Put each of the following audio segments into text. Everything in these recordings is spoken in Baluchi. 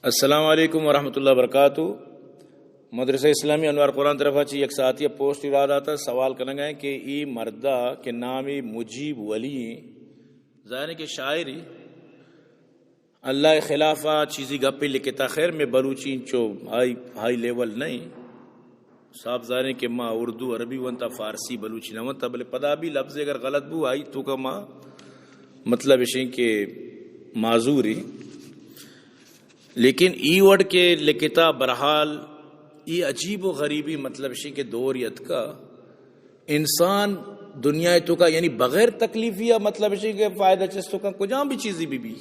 السلام علیکم ورحمۃ اللہ وبرکاتہ۔ مدرسہ اسلامی انوار قرآن طرفا چی یک ساعتی پوسٹ ارادہ تا، سوال کنگا ہے کہ ای مردہ کہ نامی مجیب ولی ہیں، ظاہر ہے کہ شاعری، اللہ خلافا چیزی گپی لکھتا۔ خیر، میں بلوچی انچو ہائی، ہائی لیول نہیں۔ صاحب ظاہر ہے کہ ما اردو، عربی ونتا، فارسی، بلوچی نہ ونتا، بلے پدا بھی لفظ اگر غلط بو، آئی تو کا ما مطلب اشیں کہ معذوری۔ لیکن ای وڑ کے لکھتا، برحال، ای عجیب و غریبی مطلب اشیں کہ دور یتکا انسان دنیا تو کا، یعنی بغیر تکلیفی یا مطلب اشیں کہ فائدہ چست تو کا کجام بھی چیزی بھی بھی۔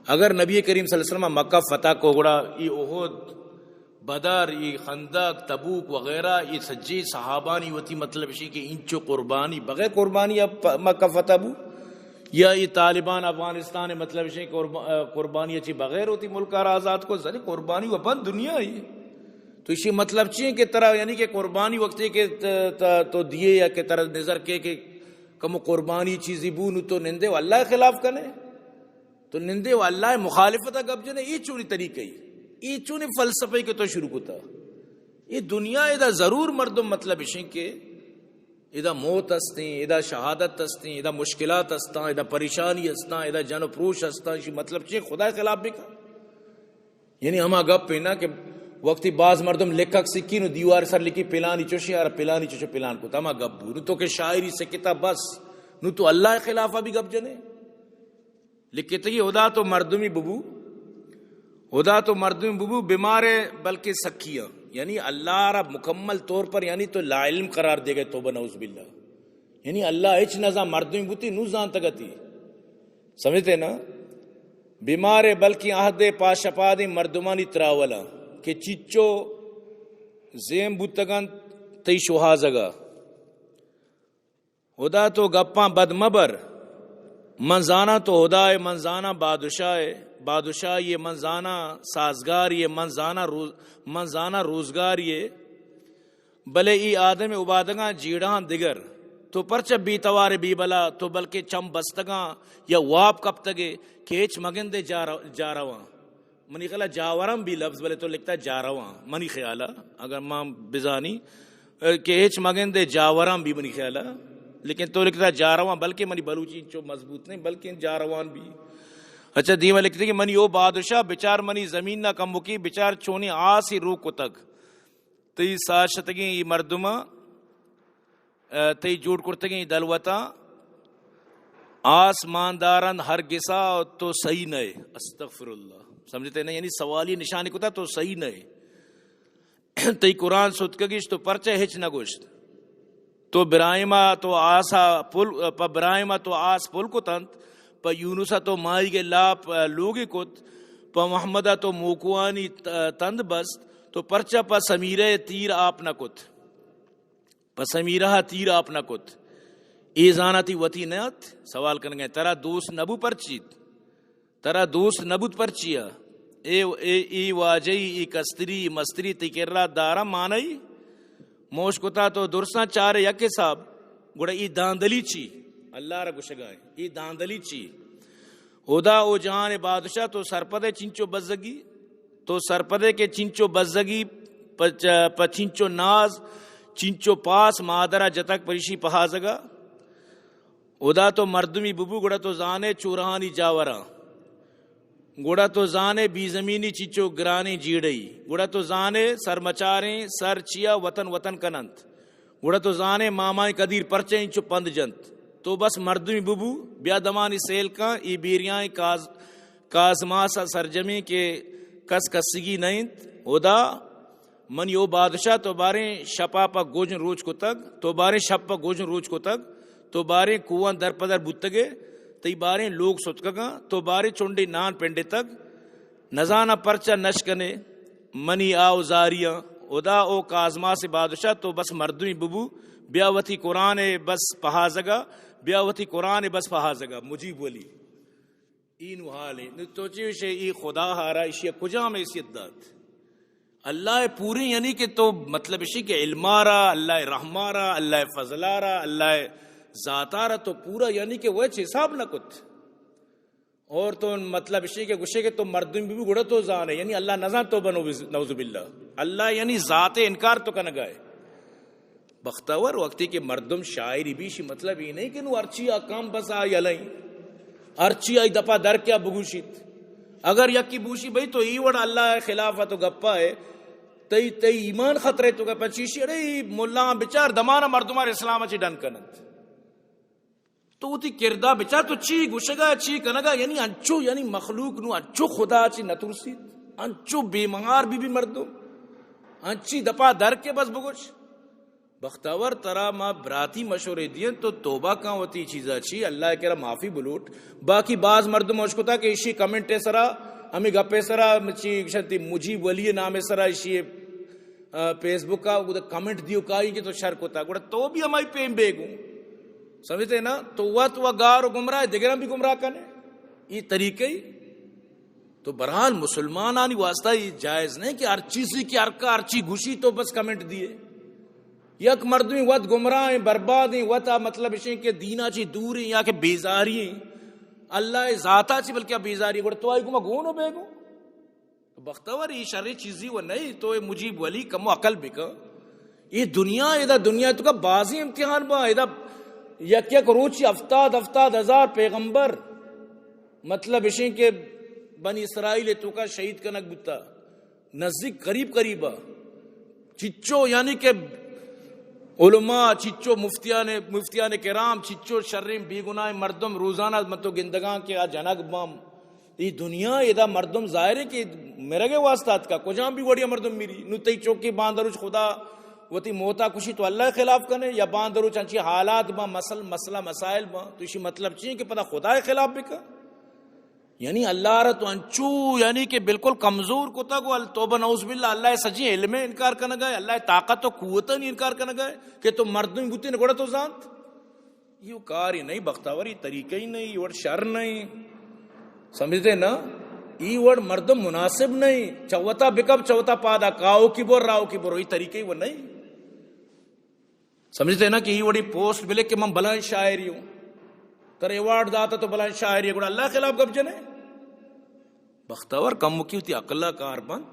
اگر نبی کریم صلی اللہ علیہ وسلم مکہ فتح کو گڑا ای احد، بدر، ای خندق، تبوک وغیرہ، ای سجی صحابانی وتی مطلب اشیں کہ انچو قربانی، بغیر قربانی اب پ-، مکہ فتح بو، یا ای طالبان افغانستان مطلب اشیں قرب-، قربانی اچی بغیر وتی ملک آرا آزاد کو، زنی قربانی و بند دنیا ہی۔ تو اسی مطلب چی ہے کہ ترا یعنی کہ قربانی وقت ہے کہ ت-، ت-، تو دیے یا کہ ترا نظر کے کہ کم قربانی چیزی بو نو تو نندے و اللہ خلاف کنے۔ تو نندے و اللہ مخالفت گپ جنے، ای چونی طریقہ ای، ای چونی فلسفہ کہ تو شروع کتا۔ ای دنیا ادا ضرور مردم مطلب اشیں کہ ادا موت استیں، ادا شہادت استیں، ادا مشکلات استاں، ادا پریشانی استاں، ادا جن و پروش استاں، اشی مطلب چی خدا خلاف بکا؟ یعنی ہما گپ ہے نا کہ وقتی باز مردم لکھک سکی نو دیوار سر لکھی پلانی چوشی اور پلانی چوشی پلان کو، ہما گپ بو۔ نو تو کہ شاعری سکتا بس، نو تو اللہ خلافا بھی گپ جنے۔ لکھتگی ہدا تو مردمی ببو، ہدا تو مردمی ببو، بیمارے بلکہ سکیاں، یعنی اللہ را مکمل طور پر یعنی تو لا علم قرار دے گئے، توبہ نعوذ باللہ۔ یعنی اللہ ہچ نہ زان، مردمی بوتی نو زانتگتی۔ سمجھتے نا؟ بیمارے بلکہ عہد پاشپادیں مردمانی تراولاں کہ چچو زیم بوتگنت تئی شوہازگا۔ ہدا تو گپاں بد مبر، من زاناں تو ہدائے، من زاناں بادشاہے، بادشاہیے، من زاناں سازگاریے، من زاناں روز-، من زاناں روزگاریے، بلے ای آدم عبادگاں جیڑہاں دگر، تو پرچہ بے توارے بے بلا، تو بلکہ چم بستگاں یا واب کپتگے کہ ہچ مگندے جار-، جارواں۔ منی خیالا جاوراں بھی لفظ، بلے تو لکھتا جارواں۔ منی خیالا، اگر ما بزانی، اے، کہ ہچ مگندے جاوراں بھی منی خیالا، لیکن تو لکھتا جارواں، بلکہ منی بلوچی چو مضبوط نہیں، بلکہ جاروان بھی۔ اچھا، دیما لکھتے کہ منی او بادشاہ، بچار منی زمین نا کموکی، بچار چونی آسی رو کتگ۔ تئی ساہ شتگیں ای مردماں، ء، تئی جوڑ کرتگیں دلوتاں آس مان دارند ہر گسا تو سہی نئے۔ استغفر اللہ۔ سمجھتے نا؟ یعنی سوالی نشانی کتا تو سہی نئے۔ تئی قرآن ستکگش تو پرچہ ہچ نہ گوشت۔ تو براہیما تو آسا پل، پہ براہیما تو آس پل کتنت، پہ یونسا تو ماہیگ لاپ، ء، لوگی کت، پہ محمدا تو موکوانی ت-، تند بست، تو پرچہ پہ سمیرہ تیر آپ نہ کت؟ پہ سمیرہ ء تیر آپ نہ کت۔ اے زاناتی وتی نہ ات؟ سوال کنگا۔ ترا دوست نہ بو پرچیت؟ ترا دوست نہ بوت پرچیا؟ اے، اے، اے واجہی، اے کستری، اے مستری تئی کرا دارا مانئی؟ موش کتا تو درساں چارے یک حساب، گڑا اے داندلی چی؟ اللہ را گوشگا اے داندلی چی؟ ہدا او جہان بادشاہ تو سرپدے چنچو بزگی؟ تو سرپدے کہ چنچو بزگی، پہ چ-، پہ چنچو ناز، چنچو پاس مادرا جتگ پریشی پہازگا۔ ہدا تو مردمی ببو گڑا تو زانے چورہانی جاوراں۔ گڑا تو زانے بی زمینی چنچو گرانیں جیڑئی۔ گڑا تو زانے سرمچاریں سر چیا وطن وطن کننت۔ گڑا تو زانے مامائیں قدیر پرچہ انچو پند جنت۔ تو بس مردمی ببو، بیا دمانی سیل کن، ای بیریائیں کاز-، کازماس ء سرجمی کہ کس کسگی نہ انت۔ ہدا منی او بادشاہ، تو باریں شپا پہ گوجن روچ کتگ، تو باریں شپ پہ گوجن روچ کتگ، تو باریں کوہاں در پہ در بوتگے، تئی باریں لوگ ستکگاں، تو باریں چنڈے نان پنڈتگ، نزاناں پرچا نشکنے منی آ و زاریاں۔ ہدا او کازماس بادشاہ، تو بس مردمی ببو، بیا وتی قرآن بس پہازگا، بیا وتی قرآن بس پہازگا۔ مجیب ولی۔ ای نو حال ہے۔ نو تو چی وشے ای خدا ہارا اشی کجام حیثیت دات؟ اللہ پوری یعنی کہ تو مطلب اشی کہ علم آرا، اللہ رحم آرا، اللہ فضل آرا، اللہ ذات آرا تو پورا یعنی کہ وہ حساب نہ کت۔ اور تو مطلب اشی کہ گوشے کہ تو مردم بی بی گڑا تو زانے، یعنی اللہ نزان، تو بنو، نعوذ باللہ۔ اللہ یعنی ذات انکار تو کنگائے۔ بختاور وقتی کہ مردم شاعری بی، اشی مطلب ای نہیں کہ نو ہرچی آ کم بس آ یلیں، ہرچی آئی دپا در کیا بگوشیت۔ اگر یکی بوشی بھئی تو ای وڑ اللہ خلاف تو گپا ہے، تئی، تئی ایمان خطرے تو گپا چیشی، اڑے ای ملا بچار دمانا مردمان اسلام چی ڈن کنت۔ تو وتی کردا بچار، تو چی گوشگا، چی کنگا، یعنی انچو، یعنی مخلوق نو انچو خدا چی نترسیت، انچو بے مہار بی بی مردم، انچی دپا در کے بس بگوش۔ بختاور ترا ما براتی مشورے دین، تو توبہ کن وتی چیزا چی، اللہ کرا معافی بلوٹ۔ باقی باز مردم اشکتا کہ اشی کمنٹ سرا، ہمیں گپے سرا، چی گشنتی مجیب ولی نام سرا اشی آ، فیس بک ء گڑا کمنٹ دیو کائی کہ تو شر کتا، گڑا تو بھی ہمائی پیم بیگو۔ سمجھتے نا؟ تو وت و گار و گمراہ، دگراں بھی گمراہ کنے۔ یہ طریقہ ہی تو بہرحال مسلمانانی واسطہ یہ جائز نہیں کہ ہر چیزی کی ہر کا ہر چی گوشی تو بس کمنٹ دیے۔ یک مردمی وت گمراہ ہیں، برباد ہیں، وت آ مطلب اشیں کہ دینا چی دور ہیں یا کہ بیزاری ہیں، اللہ ذاتا چی بلکہ بیزاری ہیں، گڑا تو آئی گما گونو بیگو۔ تو بختور، ای شریں چیزی و نہیں، تو اے مجیب ولی کمو عقل بکن۔ ای دنیا، ادا دنیا تو کا بازی امتحان با، ادا یک یک روچی ہفتاد، ہفتاد ہزار پیغمبر، مطلب اشیں کہ بنی اسرائیل تو کا شہید کنگ بوتا، نزدیک قریب قریب آ۔ چچو یعنی کہ علماء، چچو مفتیان، مفتیان کرام، چچو شریں بے گناہ مردم روزانہ من تو گندگاں کہ آ جنگ بام۔ ای دنیا ادا مردم ظاہر ہے کہ مرگ واسطہ اتکا، کجام بھی وڑیا مردم میری۔ نو تئی چوکی باندروچ خدا وتی موتا کشی تو اللہ خلاف کنے، یا باندروچ انچی حالات با، مسل-، مسئلہ مسائل با، تو اسی مطلب چی ہے کہ پدا خدا خلاف بکا؟ یعنی اللہ را تو انچو یعنی کہ بالکل کمزور کتا گو ال-، توبہ نعوذ باللہ، اللہ سجی علم انکار کنگا ہے، اللہ طاقت و قوت نہیں انکار کنگا ہے کہ تو مردم بوتی نہ گڑا تو زانت۔ یہ کار ہی نہیں، بختاوری طریقہ ہی نہیں، یہ وڑ شر نہیں۔ سمجھتے نا؟ یہ وڑ مردم مناسب نہیں۔ چوتا بکب چوتا پادا، کاؤ کی بور، راؤ کی بور، یہ طریقہ ہی وہ نہیں۔ سمجھتے نا کہ یہ وڑی پوسٹ بلے کہ من بلائیں شاعری ہوں، تر ایوارڈ داتا تو بلائیں شاعری ہے، گڑا اللہ خلاف گپ جنے۔ بختاور کمکی وتی عقل ء کار بنت۔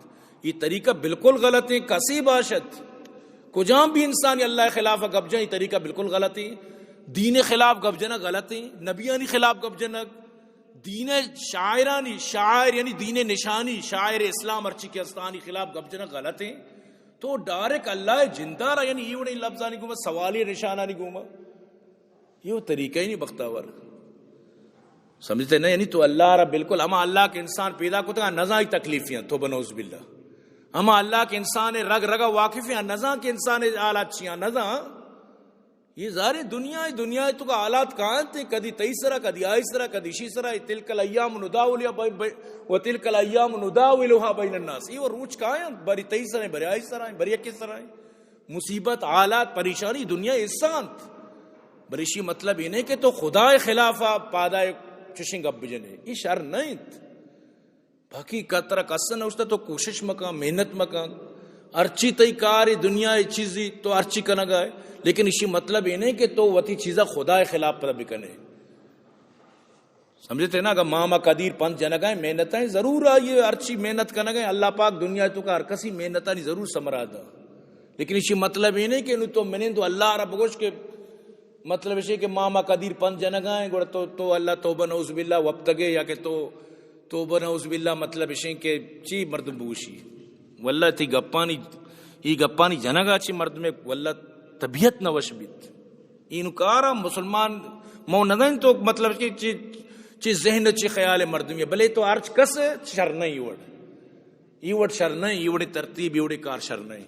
یہ طریقہ بالکل غلط ہے۔ کسی باشد، کجام بھی انسان اللہ خلاف گپ جائیں، یہ طریقہ بالکل غلط ہے۔ دین خلاف گپ جنگ غلط ہے، نبیانی خلاف گپ جنگ، دین شاعرانی، شاعر یعنی دین نشانی، شاعر اسلام ہرچی کہ استانی خلاف گپ جنگ غلط ہے۔ تو ڈائریکٹ اللہ جندارا یعنی یہ وڑیں لفظانی گوما، سوالی نشانانی گوما۔ یہ وہ طریقہ ہی نہیں بختاور۔ سمجھتے نا؟ یعنی تو اللہ را بالکل، ہما اللہ کے انسان پیدا کتگا نزاں ای تکلیفیاں، توبہ نعوذ باللہ۔ ہما اللہ کے انسان رگ رگا واقف ہیں، نزاں کہ انسان حالات چیاں، نزاں۔ یہ ظاہر ہے دنیا ہے، دنیا ہے تو کا حالات کہاں تھے؟ کدی تئی سرا، کدی آئی سرا، کدی شی سرا، تلک الایام نداولها بی-، بی-، و تلک الایام نداولها بین الناس۔ یہ وہ روچ کہاں ہیں؟ بری تئی سرا ہیں، بری آئی سرا ہیں، بری یکی سرا ہیں۔ مصیبت، حالات، پریشانی دنیا انسان۔ بلے اشی مطلب یہ نہیں کہ تو خدا خلاف پادا چشیں گپ بجنے۔ یہ شر نہیں۔ باقی کترا کس نہ اشتا تو کوشش مکن، محنت مکن۔ ہرچی تئی کار دنیا چیزی تو ہرچی کنگا ہے۔ لیکن اشی مطلب یہ نہیں کہ تو وتی چیزا خدا خلاف پر بکنے۔ سمجھتے نا؟ اگر ماما قدیر پنت جنگا ہیں، محنت ہیں، ضرور آئیے ہرچی محنت کنگا ہیں۔ اللہ پاک دنیا تو کا ہر کسی محنتانی ضرور ثمرہ دا۔ لیکن اشی مطلب یہ نہیں کہ نو تو منند و اللہ را بگوش کہ مطلب اشی کہ ماما قدیر پنت جنگا ہیں، گڑا تو، تو اللہ توبہ نعوذ باللہ وپتگے یا کہ تو توبہ نعوذ باللہ مطلب اشی کہ چی مردم بگوشی۔ واللہ تی گپانی، ای گپانی جنگا چی مردم واللہ طبیعت نہ وش بیت۔ اینو کارا مسلمان مو ندن تو مطلب کہ چی، چی ذہن چی خیال مردمی، بلے تو ہرچ کس شر نہیں وڑ۔ ای وڑ شر نہیں، ای وڑی ترتیب، ای وڑی کار شر نہیں۔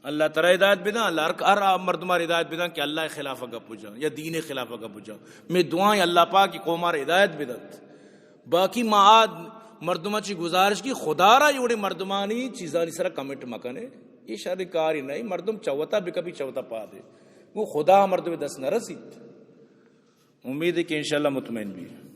اللہ ترا ہدایت بدن، اللہ ہر، ہر آ مردم ہر ہدایت بدن کہ اللہ خلاف گپ جان یا دین خلاف گپ جان۔ میں دعائیں اللہ پاک کی قوم ہر ہدایت بدنت۔ باقی ما آ مردم چی گزارش کی خدا را یہ وڑی مردمانی چیزانی سرا کمنٹ مکنے۔ یہ شر کاری نہیں، مردم چوتا بکپی چوتا پادے۔ وہ خدا مردم دست نہ رسیت۔ امید ہے کہ انشاءاللہ مطمئن بھی۔